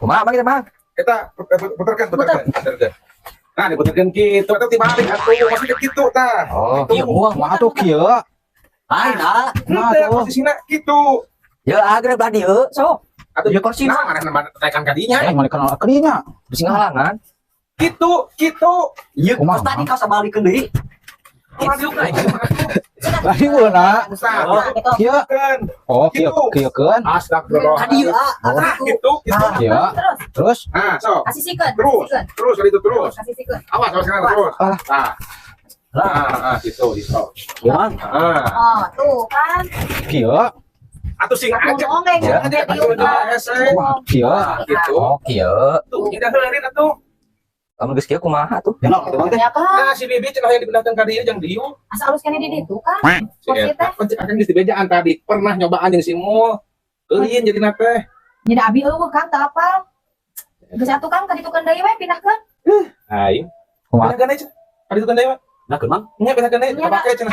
Kumaha, Mang, kita, Mang? Kita putarkan, putarkan, putarkan. Nah, diputarkan gitu atau dibalik atuh, maksudnya gitu tah. Oh, Gitu. iya buang. Kumaha tuh kieu? Lain, ah. Kumaha Henteu, tuh? Posisinya gitu. Ya, ah, geura belah dieu, sok. Atuh Ya kursi. Nah, mana tekan kadinya. Eh, mana kenal kadinya? Bisi ngahalangan. Gitu, gitu. Iya, Kumaha? terus tadi kau sabalikeun deui. Lagi weuna. Ustaz, Oh. Gitu. Kieu. kan. Oh, kieu Gitu. kieu keun. Astagfirullah. Tadi ah, Nah, gitu, gitu. Kieu. Terus Terus Nah, sok. kasih sikeun. Terus, Kasih sikeun. Terus kali itu terus. Kasih sikeun. Awas, awas sekarang terus. Alah. Nah. Nah, ah, gitu, gitu. Ya, Mang. Ah. Oh, tuh kan. Kieu. Atuh sing aja. Ngomong Ya. Aja atuh hese. Kumaha kieu? Nah, gitu. Oh, kieu. Tuh, indah heurin atuh. Kamu geus kieu kumaha tuh? Ya kan. Nah, si Bibi cenah yang dipindahkeun ka dieu jeung dieu. Asa alus keneh di ditu kan. Si Kursi eta teh. kan cek akang geus dibejaan tadi, pernah nyobaan jeung si Mul. Eureun jadi teh. Jadi abi euweuh, Kang, teu apal. Geus atuh, Kang, ka ditu deui we pindahkeun. Aing. Kumaha? Pindahkeun deui. Ka ditu deui we. Nah, keun, Mang. Nya pindahkeun deui, Nya, dipake cenah.